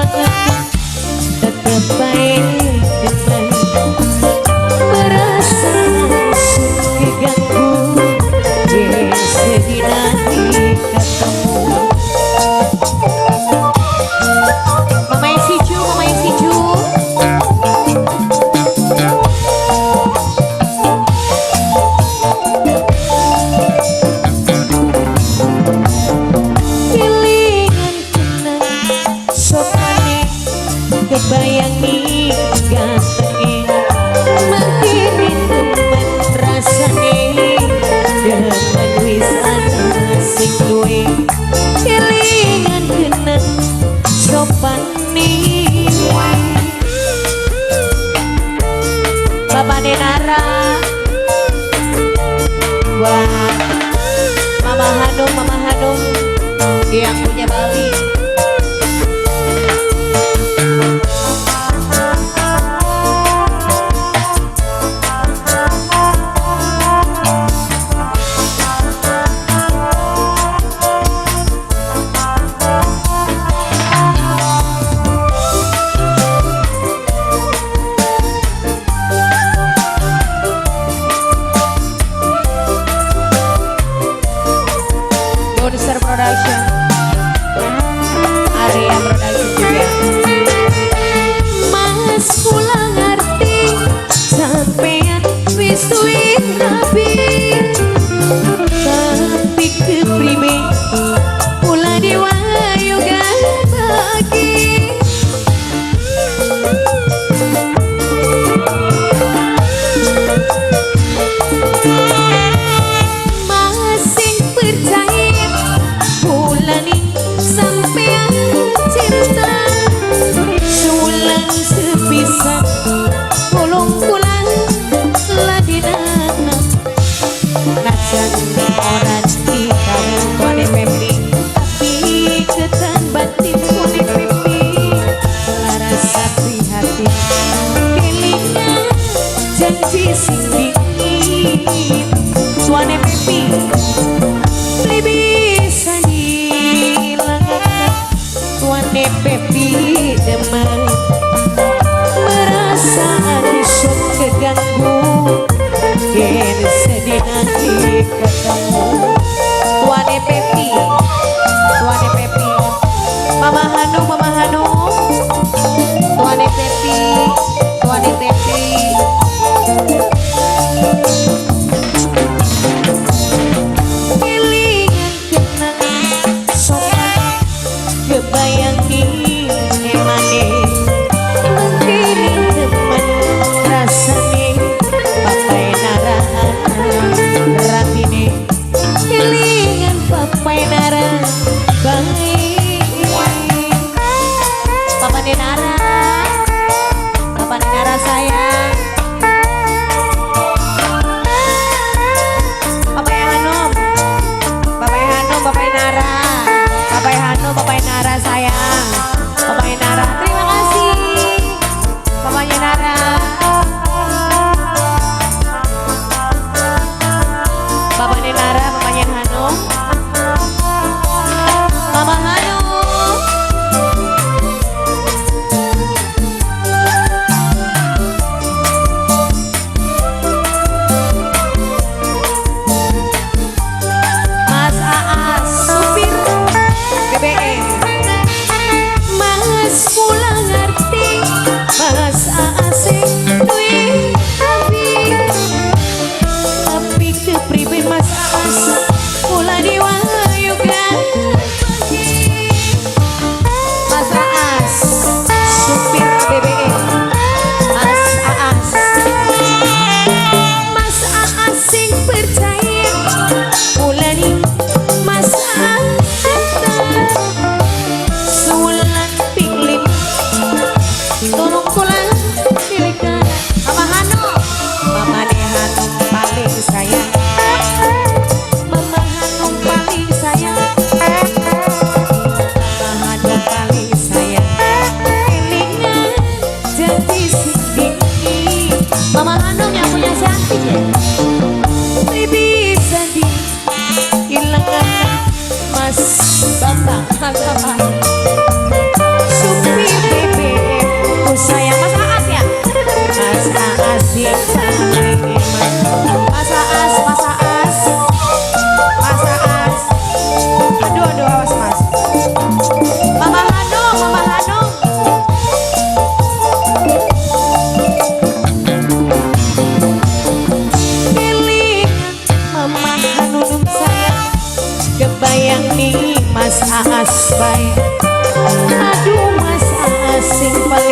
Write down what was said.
Tetep bae demen merasa keganggu yen sedinane ketemu. Mama Siju, Mama Siju. Kelingan kenang sopane kebayangi gantenge mangkene temen rasane demen wis ana sing duwe. Kelingan kenang sopane. Bapane Nara buat Mama Hanum, Mama Hanum yang punya Bali. Monster Production, Area Production juga. Mas kula ngerti sampean wis duwe rabi, tapi kepriwe kula diwayu gantake. Mas sing percaya bulani sampean cinta sulan sepisan tolong kula ladinana najan ora dikawin tuane Pepi tapi ketan batin tuane Pepi rasa prihatin kelingan janji sing dingin tuane Pepi beli bisa dilangkan tuane Pepi demen merasa ati keganggu yen sedih nanti ketemu tuane Pepi, tuane Pepi. Mama Hanum, Mama Hanum, tuane Pepi, tuane Pepi. Kelingan kenang sopan kebayangi emane mungkin temen rasane papai Nara ratine kelingan papai Nara baik. Papa Nara, Papa Nara sayang. Papa Hanum, Papa Hanum, Papa Nara, Papa Hanum, Papa Nara sayang, Papa Nara. Terima kasih, Papanya Nara. Papanya Nara, Papanya Hanum, Mama Hanum. Mas Aas supir BBM. Mas kula ngerti Mas Aas sing duwe rabi, tapi kepriwe Mas Aas kula diwayu gantake. Mas Aas supir BBM. Mas Aas, Mas Aas sing percaya mulani Mas Aas cinta sulan ping lima tolong kula tilikan. Mama Hanum, Mama Hanum paling sayang, Mama Hanum paling sayang, Mama Hanum paling sayang. Kelingan janji sing dingin. Mama Hanum yang punya cantik ya. Bisa di hilangkan Mas Bambang, Mas Bambang supir Aduh, Mas asing.